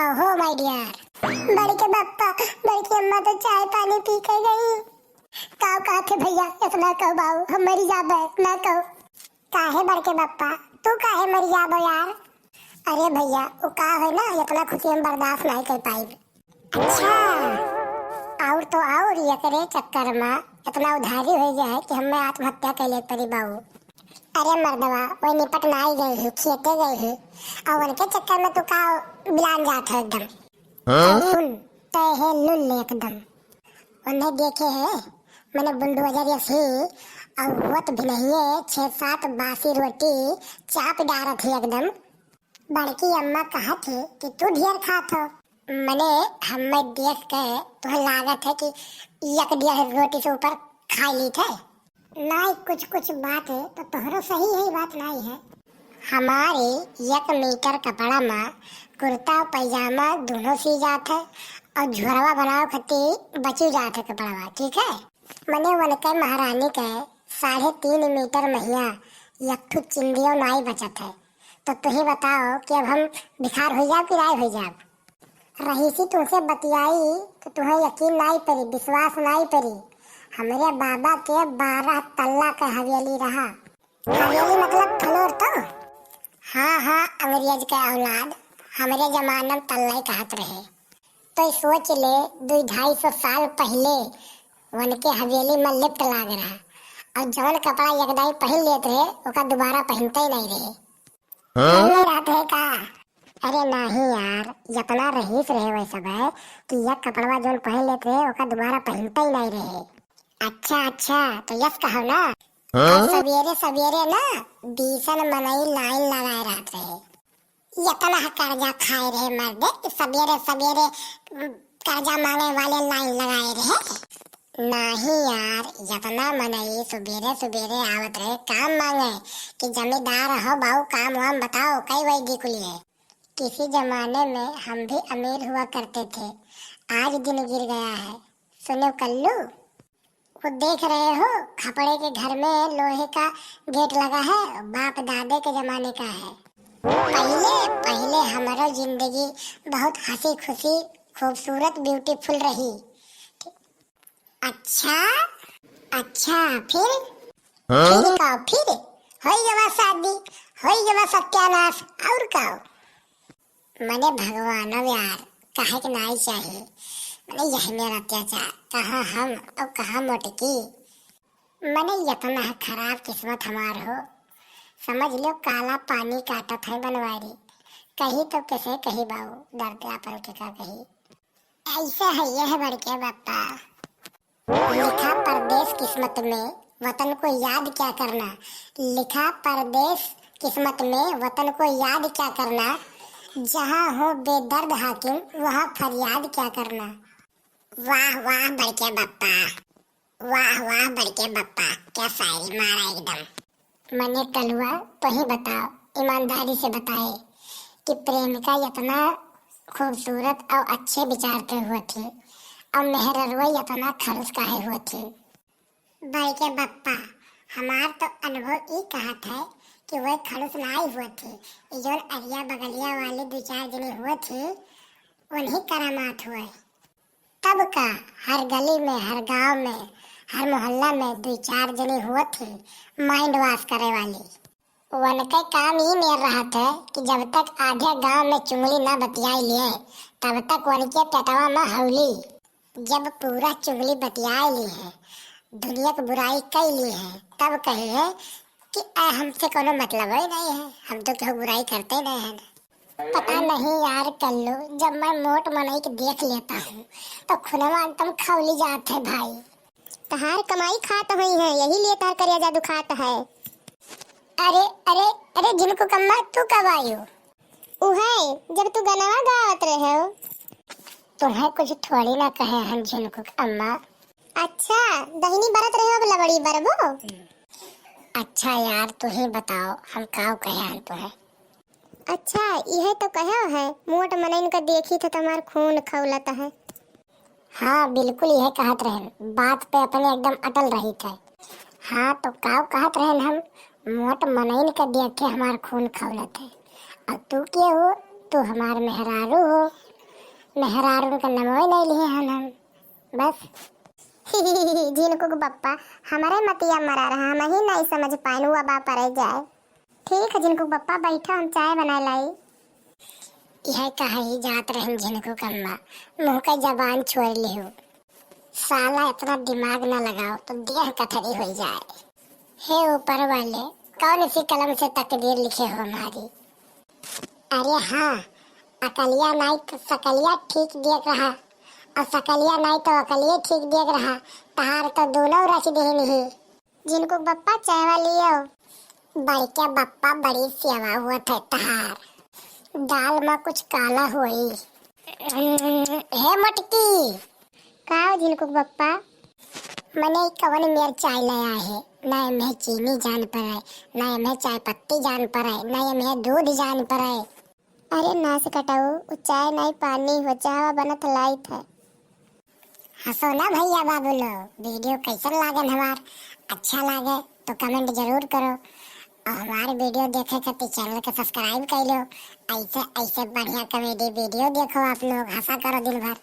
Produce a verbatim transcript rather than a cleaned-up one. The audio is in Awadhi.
ओहो my dear। बड़के बप्पा, बड़की अम्मा तो चाय पानी पी के गई। का कहत है भैया, इतना कहो बाऊ, हम मरी जाबे, ना कहो। काहे बड़के बप्पा, तू काहे मरी जाबो यार? अरे भैया, वो का है ना, इतना खुशी हम बर्दाश्त नहीं कर पाई। अच्छा, और तो और, एकरे चक्कर में इतना उधारी हो गया है कि हमें आत्महत्या कर ले पड़ी बाऊ। अरे मर्दवा, वो निपट ना ही गई है, खेते गई है, और उनके चक्कर में तू का बिलान जात है एकदम। हाँ? सुन, तय है लुल्ले एकदम। उन्हें देखे है, मैंने बुलडोजर यस ही, और होत भी नहीं है, छह सात बासी रोटी चाप डारत है एकदम। बड़की अम्मा कहत है कि तू ढेर खात हो। मने हमें देख के तुहे लागत है कि एक डेढ़ रोटी से ऊपर खा ली थे। नहीं, कुछ कुछ बात है तो तोहरो सही है, बात नहीं है। हमारे एक मीटर कपड़ा में कुर्ता पैजामा दोनों सी जात है और झोरवा बनाओ खती बची जात है कपड़वा, ठीक है। मने उनके महारानी के साढ़े तीन मीटर महिया एक ठो चिंदियो नाई बचत है। तो तुही बताओ कि अब हम भिखार हो जाब कि राय हो जाब? रहीसी तुमसे बतियाई तो तुम्हें यकीन नाई परी, विश्वास नाई परी। हमरे बाबा के बारह तल्ला के हवेली रहा। हवेली मतलब फ्लोर तो? हाँ, हाँ, अंग्रेज के औलाद, हमरे जमाना में तल्ला ही कहत रहे। तो सोच ले, दो ढाई सौ साल पहले उनके हवेली में लिफ्ट लाग रहा, और जौन कपड़ा एक दाई पहन लेत रहे, ओका दोबारा पहनते ही नहीं रहे। हाँ? पहले रहत रहे का? अरे नहीं यार, इतना रहीस रहे वह सब है कि यह कपड़वा जौन पहन लेत रहे, ओका दोबारा पहनते ही नहीं रहे। अच्छा, अच्छा, तो यस कहो ना। हाँ? और सवेरे सवेरे ना बीसन मनई लाइन लगाए रहत रहे। इतना कर्जा खाए रहे मर्दे कि सवेरे सवेरे, उम, कर्जा मांगे वाले लाइन लगाए रहे। नहीं यार, इतना मनई सुबेरे सुबेरे आवत रहे काम मांगे कि जमींदार हो बाऊ, काम वाम बताओ, कई वही दी कुलिए। किसी जमाने में हम भी अमीर हुआ करते थे, आज दिन गिर गया है। सुनो कल्लू, वो देख रहे हो, खपड़े के घर में लोहे का गेट लगा है, बाप दादे के जमाने का है। पहले, पहले हमारा जिंदगी बहुत हंसी खुशी, खूबसूरत, ब्यूटीफुल रही। अच्छा, अच्छा, फिर? हाँ? फिर का, फिर? होई गवा शादी, होई गवा सत्यानाश, और का? मने भगवानव यार, काहे के नाई चाही? मने यही मेरा अत्याचार, कहाँ हम और कहाँ मोटकी? मने इतना खराब किस्मत हमार हो, समझ लो काला पानी काटत है बनवारी। कही तो कैसे कही बाऊ, दर्द आपन के का कही। ऐसा है यह बड़के बप्पा। लिखा परदेस किस्मत में, वतन को याद क्या करना। लिखा परदेस किस्मत में, वतन को याद क्या करना। जहाँ हो बेदर्द हाकिम, वहाँ फरियाद क्या करना। वाह, वाह, बड़के बप्पा। वाह, वाह, बड़के बप्पा। क्या शायरी मारा एकदम। मने कलुआ, तोही बताओ, ईमानदारी से बताए कि प्रेमिका इतना खूबसूरत और अच्छे विचार के हुआ थी और मेहररुआ इतना खड़ूस काहे हुआ थी? बड़के बप्पा, हमार तो अनुभव ई कहत है कि वह खड़ूस नाई हुआ थी, ई जौन अरिया बगलिया वाली दो चार जनी हुआ थी, उन्हीं करामात हुआ है। तब का हर गली में, हर गांव में, हर मोहल्ला में दो चार जनी हुआ थी माइंड वॉश करे वाली। उनके काम ई मेर रहत है कि जब तक आधे गांव में चुगली ना बतियाई लिए, तब तक उनके पेटवा में हौली। जब पूरा चुगली बतियाई ली है, दुनिया की बुराई कई ली है, तब कही है कि "ए, हमसे कोनो मतलब ही नहीं है, हम तो केहू बुराई करते ही नहीं है।" पता नहीं यार कल्लू, जब मैं मोट मनई के देख लेता हूँ, तो खुनवा एकदम खौली जात है भाई। तहार कमाई खात होई है, यही लिए तहार करेजा दुखात है। अरे, अरे, अरे, झिनकू कम्मा, तू कब आयो? उहे, जब तू गनवा गावत रहे हो। तुम्हें कुछ थोड़ी ना कहे हैं झिनकू अम्मा। अच्छा, दहिनी बरत रहे हो, अब लबड़ी बरबो? अच्छा यार, तू ही बताओ, हम काव कहे हैं तुम्हें? अच्छा, इहे तो कहे है, मोट मनइन का देखी थे तुम्हार खून खौलत है। हाँ, बिल्कुल इहे कहत रहन, बात पे अपने एकदम अटल रही थे। हाँ, तो काव कहत रहन हम, मोट मनइन का देखे हमार खून खौलत है। और तू के हो? तू हमार मेहरारू हो। मेहरारू का नमो नहीं लिए हन हम। बस। झिनकू के बप्पा, हमरे मतिया मरा रहा, हम ही नहीं समझ पाइन, वो बा परे जाए। ठीक है झिनकू के बप्पा, बैठो, हम चाय बनाए लाई। यह कहे ही जात रहन झिनकू कम्मा, मुँह का जबान छोड़ लिहो। साला इतना दिमाग ना लगाओ तो देह कथरी हो जाए। हे ऊपर वाले, कौन सी कलम से तकदीर लिखे हो हमारी? अरे हाँ, अकलिया नाई तो सकलिया ठीक देख रहा, और सकलिया नाई तो अकलिये ठीक देख रहा। तहार तो दोनों रच देहन ही। झिनकू बप्पा, चाय वाली आओ। बड़के बप्पा, बड़ी सेवा हुआ थे तहार। दाल में कुछ काला होई। हे मटकी। का हो झिनकू बप्पा? मने ई कवन मेर चाय ले आए है? ना एम्हे चीनी जान पड़े, ना एम्हे चाय पत्ती जान पड़े, ना एम्हे दूध जान पड़े। अरे नास कटाऊ, उ चाय नहीं पानी हो, चाहवा बनत लाइत है। हंसो ना भैया बाबू लोग, वीडियो कैसन लागन हमार? अच्छा लागे तो कमेंट जरूर करो, और हमारे वीडियो देखे खातिर चैनल के सब्सक्राइब कर लो। ऐसे ऐसे बढ़िया कॉमेडी वीडियो देखो आप लोग, हंसा करो दिन भर।